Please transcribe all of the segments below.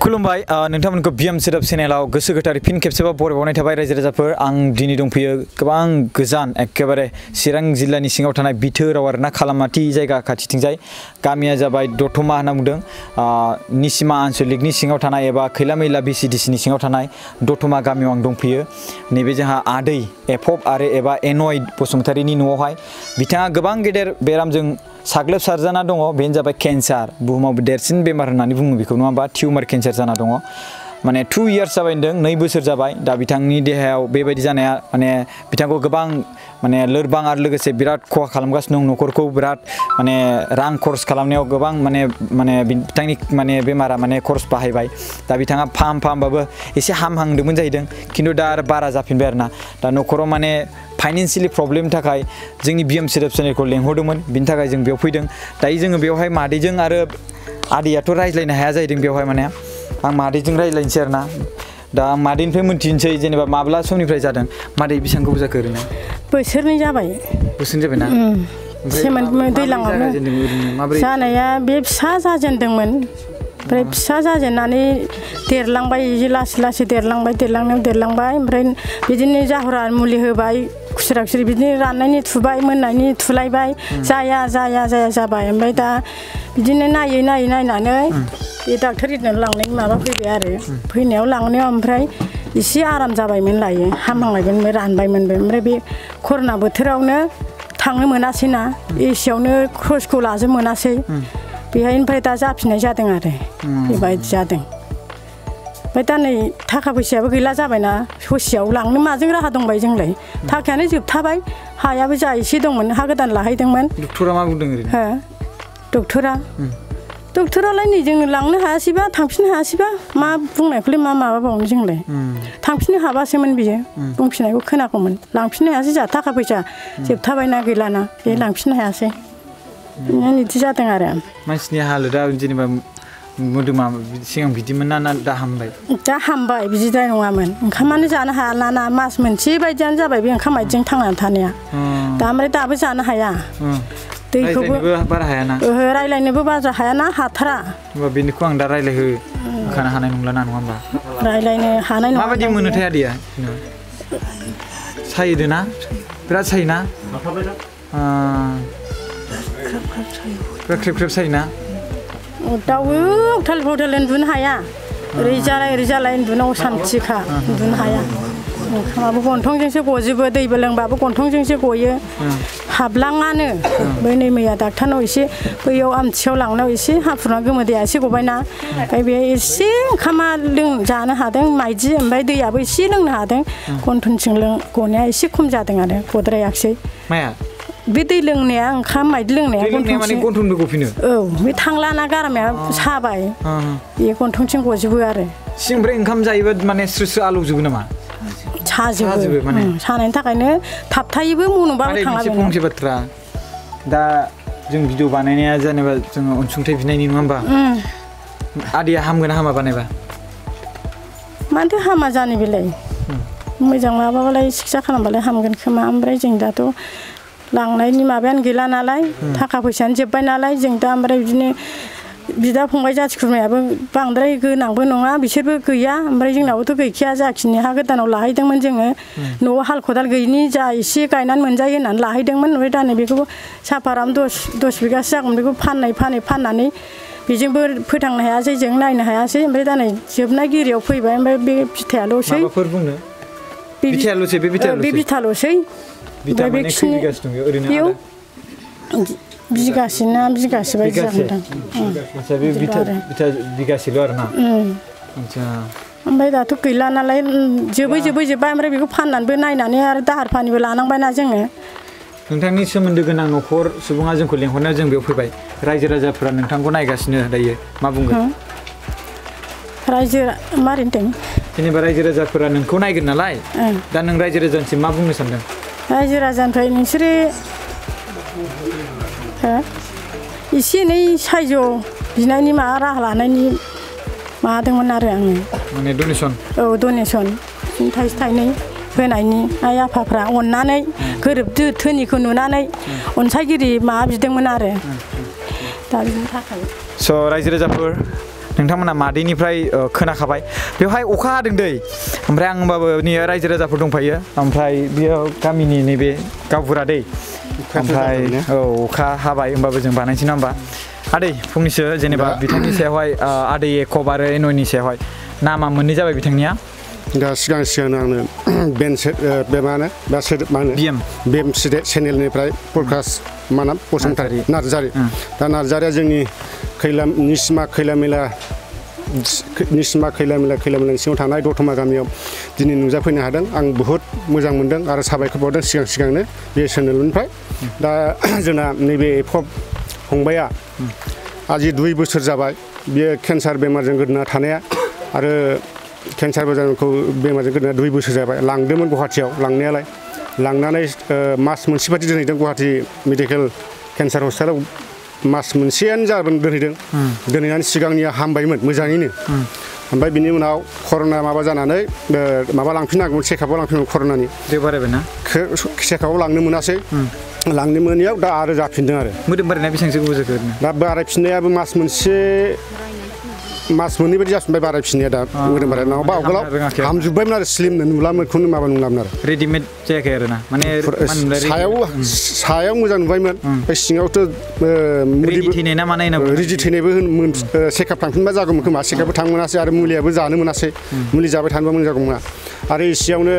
खुलुमबाय नोंथांमोनखौ बिएम सोदोब चेनेलाव गोसो गोथारै फिन खेबसेबाव बरायबावनाय थाबाय रायजो राजाफोर आं दिनै दंफैयो गोबां गोजान एखेबारे चिरां जिल्लानि सिङाव थानाय बिथोराव आरोना खालामाथि जायगा खाथिथिंजाय गामिया जाबाय दतमा होनना बुंदों निसिमा आन्सलिकनि सिङाव थानाय एबा खैला मैला बिसिडिसिनि सिङाव थानाय दतमा गामियाव आं दंफैयो नैबे जोंहा आदै एफब आरो एबा एनय बसुमतारीनि न'आवहाय बिथाङा गोबां गेदेर बेरामजों साग्लोबसारजाना दङ बेनो जाबाय केन्सार बुहुमाव देरसिन बेमार होननानै बुङो बेखौ नङा होमबा टिउमार केन्सार जाना दङ माने 2 इयार्स जाबाय होनदों 2 बोसोर जाबाय दा बिथांनि देहायाव बेबायदि जानाया माने बिथांखौ गोबां माने लोरबां आरो लोगोसे बिराद खहा खालामगासिनो दं न'खरखौ बिराद माने रां खरस खालामनायाव गोबां माने बिथांनि माने बेमारा माने खरस बाहायबाय दा बिथाङा फाहामबाबो एसे हामहांदोंमोन जाहैदों खिन्थु दा आरो बारा जाफिनबाय आरोना दा न'खराव माने फाइनेन्शियली प्रब्लेमनि थाखाय जोंनि बिएम सोदोब चेनेलखौ लेंहरदोंमोन बिनि थाखाय जों बेयाव फैदों दायो जोङो बेवहाय मादैजों आरो आदैयाथ' रायज्लायनो हाया जाहैदों बेवहाय माने आं मादैजों रायज्लायनोसै आरोना दा आं मादैनिफ्राय मोनथिनोसै जेनेबा माब्ला समनिफ्राय जादों मादै बेसेबां गोबाव जाखो ओरैनो बोसोरनै जाबाय बोसोरनै जाबायना दैज्लाङावनो जानाया बे फिसा जाजेनदोंमोन ओमफ्राय फिसा जाजेननानै देरलांबाय लासै लासै देरलांबाय ओमफ्राय बिदिनो जाहुरा मुलि होबाय खुस्रा खुस्रि बिदिनो राननायनि थुबाय मोननायनि थुलायबाय जाया जाबाय ओमफ्राय दा बिदिनो नायनानै बे डाक्टार गिदिरनाव लांनायनि माबा फैबाय आरो फैनायाव लांनायाव ओमफ्राय एसे आराम जाबायमोन लायो हामहांबायमोन रानबायमोनबो ओमफ्राय बे कर'ना बोथोरावनो थांनो मोनासैना एसेयावनो क्रसखौ लाजोब मोनासै बेहायनिफ्राय दा जाफिननाय जादों आरो बेबायदि जादों ओमफ्राय दा नै थाखा फैसायाबो गैला जाबायना ससेयाव लांनो माजों राहा दंबाय जोंलाय थाखायानो जोबथाबाय हायाबो जा एसे दंमोन हा गोदान लाहैदोंमोन डक्टरा मा बुंदों ओरैनो डक्टरालाय नै जोङो लांनो हायासैबा थांफिननो हायासैबा मा बुंनायखौलाय मा माबाबावनो जोंलाय थांफिननो हाबासोमोन बियो बुंफिननायखौ खोनागौमोन लांफिननो हायासै जोंहा थाखा फैसा जोबथाबायना गैलाना बे लांफिननो हायासै बिदि जादों आरो मानसिनि हालोदा जेनेबा मोदोमा सिगां बिदिमोन ना दा हामबाय दा हामबाय बिदिद्राय नङामोन ओंखामानो जानो हाला ना मास मोनसे बायदियानो जाबाय बे ओंखाम बायदिजों थांनानै थानाया दा ओमफ्राय दाबो जानो हाया दैखौबो बारा हायाना रायलायनोबो बारा हायाना हाथारा होमबा बेनिखौ आं दा रायलायहोखानो हानाय नंला ना नङा होमबा रायलायनो हानाय नङा माबायदि मोनोथाय आदैया सायोना बिराद सायोना ख्रेब सायोना दाउो हटेल उन्दुनो हाया ओरै जालाय उन्दुनांगौ सान्थिखा उन्दुनो हाया ओंखामाबो गन्थंजोंसो गजोबो दैबो लोंबाबो गन्थंजोंसो गयो हाबलाङानो बै नै मैया डाक्टारनाव एसे बैयाव आमथियाव लांनायाव एसे हाफुरना गोमोदैया एसे गबायना ओमफ्राय बे एसे ओंखामा जानो हादों माइदि ओमफ्राय दैयाबो एसे लोंनो हादों गन्थंथिं गनाया एसे खम जादों आरो गद्रायाखिसै माया बे दै लोंनाया ओंखाम माइदि लोंनाया गन्थंजों गफिनो औ बे थांलाना गारामाया साबाय बे गन्थंथिं गजोबो आरो सिंनिफ्राय ओंखाम जायोबा माने स्रो आलौजोबो नामा साजोबो सानायनि थाखायनो थाबथायोबो मन'बाबो थांला फंसे बाथ्रा दा जों भिडिअ बानायनाया जेनेबा जोङो अनसुंथाइ बिनायनि नङा होमबा आदैया हामगोन ना हामा बानायबा मानोथो हामा जानो बेलाय मोजां माबाबालाय सिकित्सा खालामबालाय हामगोन खोमा ओमफ्राय जों दाथ' लांनायनि माबायानो गैला नालाय थाखा फैसायानो जोब्बाय नालाय जों दा ओमफ्राय बिदिनो बिदा फंबाय जाथि खुरमायाबो बांद्राय गोनांबो नङा बिसोरबो गैया ओमफ्राय जोंनावबोथ' गैखाया जाखिनि हा गोदानाव लाहैदोंमोन जोङो न'आव हाल खदाल गैयिनि जा एसे गायनानै मोनजायो होननानै लाहैदोंमोन ओमफ्राय दा नै बेखौबो साफारानो 10 बिगासो जागौमोन बेखौ फाननानै बेजोंबो फोथांनो हायासै जों नायनो हायासै ओमफ्राय दा नै जोबनायगिरियाव फैबाय ओमफ्राय बे बिथायाल'सै माबाफोर बुंनो बे बिथाल'सै ओमफ्राय बेखिनि बिगासे ना बिगासे बायदि जागोनदां बे बिगासेल' आरोना ओमफ्राय दाथ' गैला नालाय जोब्बाय ओमफ्राय बेखौ फाननानैबो नायनानै आरो दाहार पानिबो लानांबायना जोङो नोंथांनि सोमोन्दो गोनां न'खर सुबुङा जोंखौ लेंहरनायाव जों बेयाव फैबाय रायजो राजाफोरा नोंथांखौ नायगासिनो दायो मा बुंगोन रायजो मारै होनदों जेनेबा रायजो राजाफोरा नोंखौ नायगोन नालाय दा नों रायजो राजानिसिम मा बुंनो सानदों रायजो राजानिफ्राय नोंसोरो एसे एनै सायज' बिनायनि माबा राहा लानायनि माबादोंमोन आरो आङो माने डनेसन डनेसन थाइसे थाइनै होनायनि आइ आफाफ्रा अननानै गोरिब धोनिखौ नुनानै अनसायगिरि माबा बिदोंमोन आरो दा बिनि थाखाय स' रायजो राजाफोर नोंथांमोना मादैनिफ्राय खोनाखाबाय बेवहाय अखा हादों दै ओमफ्राय आं होमबाबो नै रायजो राजाफोर दंफायो ओमफ्राय बियो गामिनि नैबे गावबुरा दै ओमफ्राय अखा हाबाय होमबाबो जों बानायनोसै नङा होमबा आदै फंनैसो जेनेबा बिथांनि सायावहाय आदै एकब आरो एनयनि सायावहाय नामा मोननै जाबाय बिथांनिया दा सिगां आंनो बे मा होनो बिएम चेनेलनिफ्राय प्रकाश मानाम बसुमतारी नार्जारी दा नार्जारिया जोंनि निसिमा खैलामेला सिङाव थानाय दतमा गामियाव दिनै नुजाफैनो हादों आं बुहुत मोजां मोनदों आरो साबायखर बावदों सिगांनो बे चेनेलनिफ्राय दा जोंना नैबे फंबाया आजि 2 बोसोर जाबाय बियो केन्सार बेमारजों गोदोना थानाया आरो केन्सार बेमारजों गोदोना 2 बोसोर जाबाय लांदोंमोन गुवाहाटियाव लांनायालाय लांनानै मास मोनसे बादि दोनहैदों गुवाहाटि मेडिकेल केन्सार हस्पिटालाव मास मोनसेयानो जागोन दोनहैनानै सिगांनिया हामबायमोन मोजाङैनो ओमफ्राय बिनि उनाव कर'ना माबा जानानै माबा लांफिननांगौमोन चेकआपआव लांफिननांगौमोन कर'नानि बारायबायना चेकआपआव लांनो मोनासै लांनो मोनियाव दा आरो जाफिनदों आरो मोदोम बारायनाया बेसेबांसो गोबाव जाखो दा बारायफिननायाबो मास मोननै बायदि जाफिनबाय बारायफिननाया दा मोदोम बाराय नङाबा आवगोलाव हामजोब्बायमोन आरो स्लिमनो नुलामोनखौनो माबा नंलामोन आरो रेडिमेड जायाखै आरो ना माने सायाव मोजां नुबायमोन ओमफ्राय सिङावथ' रेडि थैनाय ना मानाय रेडि थैनायबो चेकआप थांफिनबा जागौमोन खोमा चेकआपबो थांनो मोनासै आरो मुलियाबो जानो मोनासै मुलि जाबाय थानोबा मोजां जागौमोन आरो एसेयावनो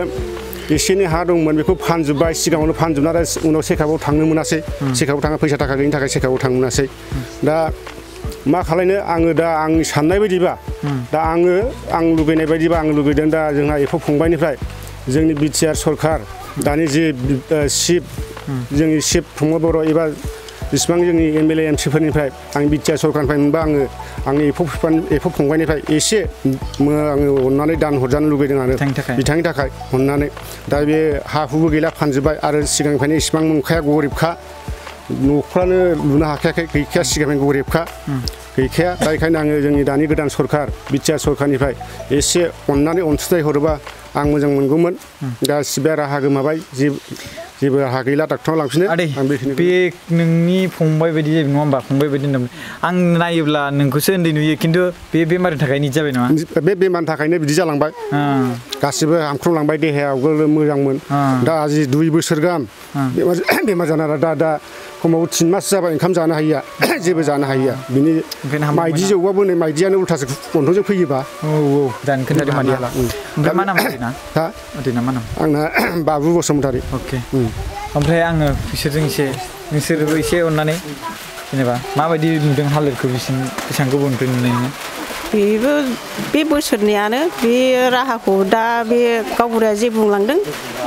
एसे एनै हा दंमोन बेखौ फानजोब्बाय सिगाङावनो फानजोबनानै उनाव चेकआपआव थांनो मोनासै चेकआपआव थाङा फैसा थाखा गैयिनि थाखाय चेकआपआव थांनो मोनासै दा मा खालायनो आङो दा आंनि साननाय बायदिबा दा आं लुबैनाय बायदिबा आं लुबैदों दा जोंहा एकब फंबायनिफ्राय जोंनि बिटिआर सरखार दानि जे जोंनि चिफ प्रमद बर' एबा जेसेबां जोंनि एमएलए एमसिफोरनिफ्राय आं बिटिआर सरखारनिफ्राय मोनबा आंनि एकब फंबायनिफ्राय एसे आङो अननानै दान हरजानो लुबैदों आरो बिथांनि थाखाय अननानै दा बे हा हुबो गैला फानजोब्बाय आरो सिगांनिफ्रायनो इसिबां नंखाया गरिबखा न'फ्रानो लुनो हाखायाखै गैखाया सिगांनिफ्रायनो गरिबखा गैखाया दा बेखायनो आङो जोंनि दानि गोदान सरखार बिटिआर सरखारनिफ्राय एसे अननानै अनसुंथाइ हरोबा आं मोजां मोनगौमोन दा सिबिया राहा गोमाबाय जेबो राहा गैला डाक्टराव लांफिनो बे नोंनि फंबाय बायदि जायो नङा होमबा फंबाय बायदि होनदों आं नायोब्ला नोंखौसो उन्दै नुयो खिन्थु बे बेमारनि थाखाय निद जाबाय नङा बे बेमारनि थाखायनो बिदि जालांबाय गासिबो हामख्रंलांबाय देहाया आवगोल मोजांमोन दा आजि 2 बोसोर गाहाम बेमार जानारा दा खमाव 3 मास जाबाय ओंखाम जानो हायिया जेबो जानो हायिया बिनि माइदि जौबाबो नै माइदियानो उल्थासो गन्थंजों फैयोबा जानो खोन्थादों मादैया ओमफ्राय मा नाम आदैना आदैना मा नाम आंना बाबु बसुमतारी ओमफ्राय आङो नोंसोरबो एसे अननानै जेनेबा माबायदि नुदों हालोदखौ बेसेबां गोबावनिफ्राय नुनायनि बेबो बे बोसोरनियानो बे राहाखौ दा बे गावबुराया जे बुंलांदों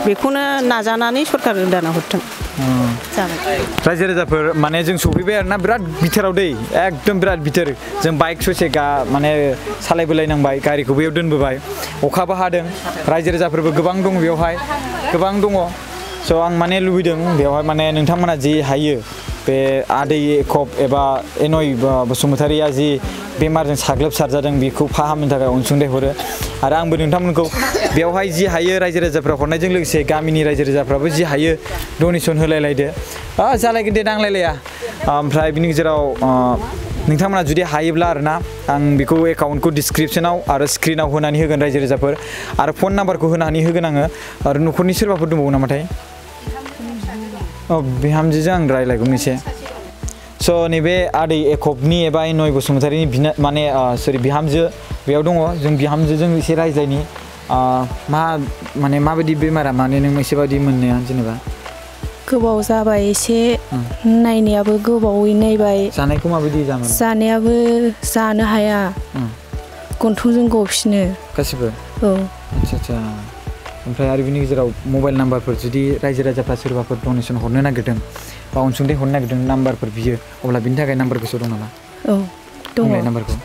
बेखौनो नाजानानै सरकार गोदाना हरथों रायजो राजाफोर माने जों सफैबाय आरोना बिराद बिथोराव दै एकदम बिराद बिथोर जों बाइक ससे माने सालायबोलायनांबाय गारिखौ बेयाव दोनबोबाय अखाबो हादों रायजो राजाफोरबो गोबां दङ बेवहाय गोबां दङ स' आं माने लुबैदों बेवहाय माने नोंथांमोना जि हायो बे आदै एकब एबा एनय बसुमतारीया जि बेमारजों साग्लोबसारजादों बेखौ फाहामनो थाखाय अनसुंथाइ हरो आरो आंबो नोंथांमोनखौ बेवहाय जि हायो रायजो राजाफ्रा हरनायजों लोगोसे गामिनि रायजो राजाफ्राबो जि हायो डनेसन होलायलायदो जालायगोन दे नांलायलाया ओमफ्राय बिनि गेजेराव नोंथांमोना जुदि हायोब्ला आरोना आं बेखौ एकाउन्टखौ डिसक्रिपसनाव आरो स्क्रिनाव होनानै होगोन रायजो राजाफोर आरो फन नाम्बारखौ होनानै होगोन आङो आरो न'खरनि सोरबाफोर दंबावो नामाथाय बिहामजोजों आं रायलायगौमोन एसे स' नैबे आदै एकबनि एबा एनय बसुमतारीनि माने बिहामजो बेयाव दङ जों बिहामजोजों एसे रायज्लायनि माबायदि बेमारा माने नों एसेबादि मोननाया जेनेबा गोबाव जाबाय एसे नायनायाबो गोबावै नायबाय जानायखौ माबायदि जानायाबो जानो हाया गन्थंजों गफिनो गासिबो आच्छा ओमफ्राय आरो बिनि गेजेराव मबाइल नाम्बारफोर जुदि रायजो राजाफ्रा सोरबाफोर डनेसन हरनो नागिरदों बा अनसुंथाइ हरनो नागिरदों नाम्बारफोर बियो अब्ला बिनि थाखाय नाम्बार गोसो दं नामा दङ नाम्बारखौ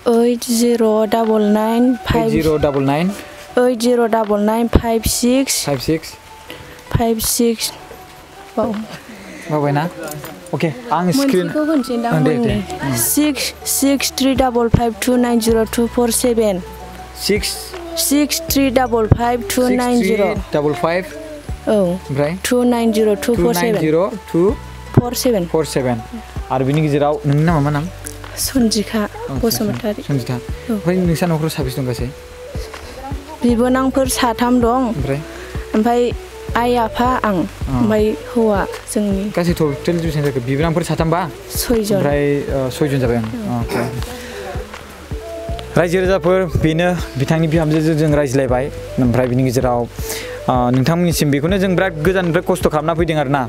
809956 माबायना अके आं स्क्रिन 66355290247 663552905 ओमफ्राय 290247 आरो बिनि गेजेराव नोंनि नामा मा नाम सन्जिखा बसुमतारी सन्जिथा ओमफ्राय नोंसा न'खराव साबेसे दं गासै बिबोनांफोर 3 दं ओमफ्राय आइ आफा आं ओमफ्राय हौवा जोंनि गासै टटेल बेसेबां जाखो बिबोनांफोर 3 बा 6 जन ओमफ्राय 6 जन जाबाय आं रायजो राजाफोर बेनो बिथांनि बिहामजोजों जों रायज्लायबाय ओमफ्राय बिनि गेजेराव नोंथांमोननिसिम बेखौनो जों बिराद गोजाननिफ्राय खस्थ' खालामना फैदों आरोना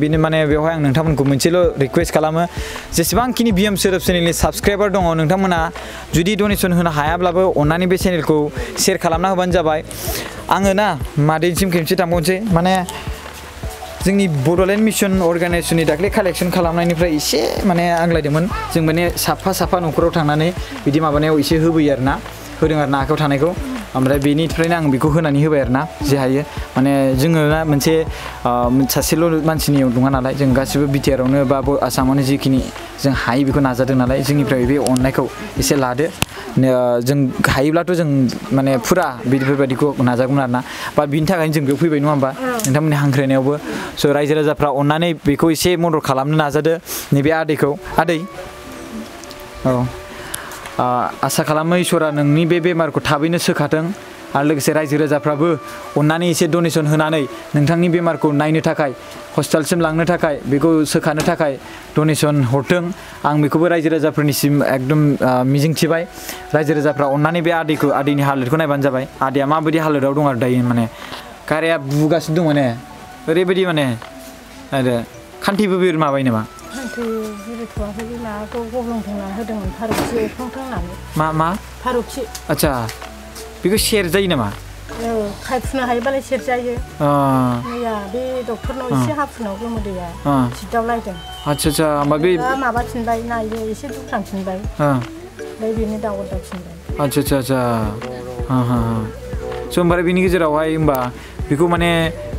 बेनो माने बेवहाय आं नोंथांमोनखौ मोनसेल' रिक्वेस्ट खालामो जेसेबांखिनि बिएम सोदोब चेनेलनि साबस्क्राइबार दङ नोंथांमोना जुदि डनेसन होनो हायाब्लाबो अन्नानै बे चेनेलखौ शेयार खालामना होबानो जाबाय आङो ना मादैसिम खेबसे थांबावनोसै माने जोंनि बड'लेण्ड मिशन अर्गानाइजेसननि दाख्लै कालेक्सन खालामनायनिफ्राय एसे माने आग्लायदोंमोन जों माने साफा न'खराव थांनानै बिदि माबानायाव एसे होबोयो आरोना होदों आरोना आखायाव थानायखौ ओमफ्राय बेनिफ्रायनो आं बेखौ होनानै होबाय आरोना जे हायो माने जोङो ना मोनसे सासेल' मानसिनियाव नङा नालाय जों गासिबो बिटिआरावनो बा आसामावनो जिखिनि जों हायो बेखौ नाजादों नालाय जोंनिफ्राय बे अननायखौ एसे लादो जों हायोब्लाथ' जों माने फुरा बेफोरबायदिखौ नाजागौमोन आरोना बा बिनि थाखायनो जों बेयाव फैबाय नङा होमबा नोंथांमोननि हांख्रायनायावबो स' रायजो राजाफ्रा अननानै बेखौ एसे मदद खालामनो नाजादो नैबे आदैखौ आदै औ आसा खालामो इसोरा नोंनि बे बेमारखौ थाबैनो सोखाथों आरो लोगोसे रायजो राजाफ्राबो अननानै एसे डनेसन होनानै नोंथांनि बेमारखौ नायनो थाखाय हस्पिटालसिम लांनो थाखाय बेखौ सोखानो थाखाय डनेसन हरथों आं बेखौबो रायजो राजाफोरनिसिम एकदम मिजिंथिबाय रायजो राजाफ्रा अननानै बे आदैनि हालोदखौ नायबानो जाबाय आदैया माबायदि हालोदाव दं आरो दायो माने गाराया बुगासिनो दं माने ओरैबायदि माने आरो खान्थिबो बे माबायो नामा खान्थि जिरिथ'वाखै बे माबाखौ गब्लंथोंना होदोंमोन फारुखि एरखांथोंनानै मा फारुखि आच्छा बेखौ सेर जायो नामा खायफुनो हायोबालाय सेर जायो मैया बे डक्टरनाव एसे हाफुनाव गोमोदैया सिदावलायदों आच्छा होमबा बे माबाफिनबाय नायो एसे दुख्रांफिनबाय ओमफ्राय बेनो दावरदावफिनबाय आच्छा स' होमबा बेनि गेजेरावहाय होमबा बेखौ माने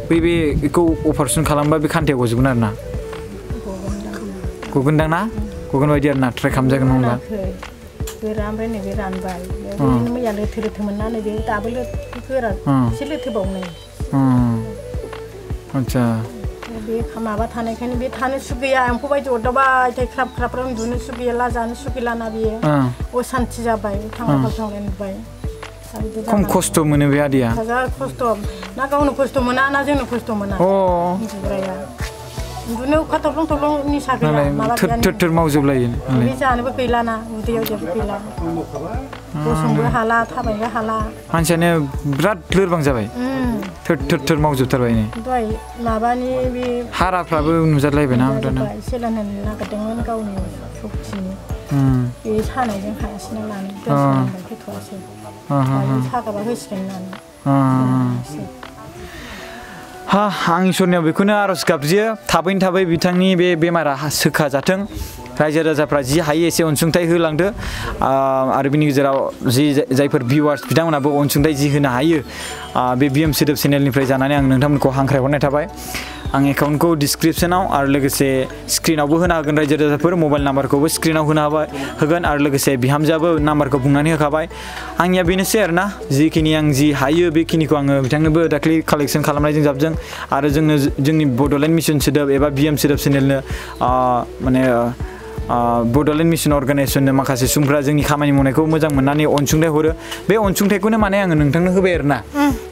बेखौ अपारेसन खालामबा बे खान्थायाव गजोबगोन आरो ना गगोनदां ना गगोन बायदि आरो ना ट्राइ खालामजागोन होनबा गोरा ओमफ्राय नैबे रानबाय मैया लोथो मोनना नैबे दाबो गोरा एसे लोथोबावनाय आच्छा बे माबा थानायखायनो बे थानो सुख गैया एम्फौ बायदि अरदावबाय थाय ख्राब उन्दुनो सुख गैला जानो सुख गैलाना बियो असान्थि जाबाय थांलाय नुबाय खम खस्थ' मोनो बे आदैया खस्थ' ना गावनो खस्थ' मोना ना जोंनो खस्थ' मोना उन्दुग्राया उन्दुनो अखा थब्लं निसा गैया माबा थोर मावजोबलायो बे जानोबो गैलाना उदैयाव जेबो गैला गसंबो हाला थाबायनोबो हाला मानसियानो बिराद लोरबां जाबाय थोर मावजोबथारबाय नै दहाय माबानि बे हाराफ्राबो नुजालायबायना सेलाइन होनो नागिरदोंमोन गावनि सक्तिनि बे सानायजों हायासैना लानो दोनस'नांबाय फैथ'वासै सागाबा होसिगोन होननानै आं इसोरनियाव बेखौनो आर'ज गाबज्रियो थाबै बिथांनि बे बेमारा सोखाजाथों रायजो राजाफ्रा जि हायो एसे अनसुंथाइ होलांदो आरो बिनि गेजेराव जायफोर भिउवार्स बिथांमोनाबो अनसुंथाइ जि होनो हायो बे बिएम सोदोब चेनेलनिफ्राय जानानै आं नोंथांमोनखौ हांख्रायहरनाय थाबाय आं एकाउन्टखौ डिसक्रिपसनाव आरो लोगोसे स्क्रिनावबो होना होगोन रायजो राजाफोर मबाइल नाम्बारखौबो स्क्रिनाव होगोन आरो लोगोसे बिहामजोआबो नाम्बारखौ बुंनानै होखाबाय आंनिया बेनोसै आरोना जिखिनि आं जि हायो बेखिनिखौ आङो बिथांनोबो दाख्लै कालेक्सन खालामनायजों जाबजों आरो जोंनि बड'लेण्ड मिशन सोदोब एबा बिएम सोदोब चेनेलनो माने बड'लेण्ड मिशन अर्गानाइजेसननो माखासे सुबुंफ्रा जोंनि खामानि मावनायखौ मोजां मोननानै अनसुंथाइ हरो बे अनसुंथाइखौनो माने आङो नोंथांनो होबाय आरोना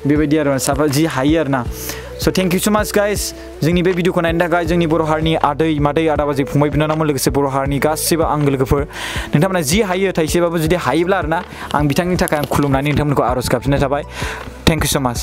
बेबायदि आरो साफा जि हायो आरोना स' थेंक इउ स' माच गाइस जोंनि बे भिडिअखौ नायनो थाखाय जोंनि बर' हारिनि आदै मादै आदा बाजै फंबाय बिनानावमोन लोगोसे बर' हारिनि गासैबो आंगो लोगोफोर नोंथांमोना जि हायो थाइसेबाबो जुदि हायोब्ला आरोना आं बिथांनि थाखाय आं खुलुमनानै नोंथांमोनखौ आर'ज गाबज्रिनाय थाबाय थेंक इउ स' माच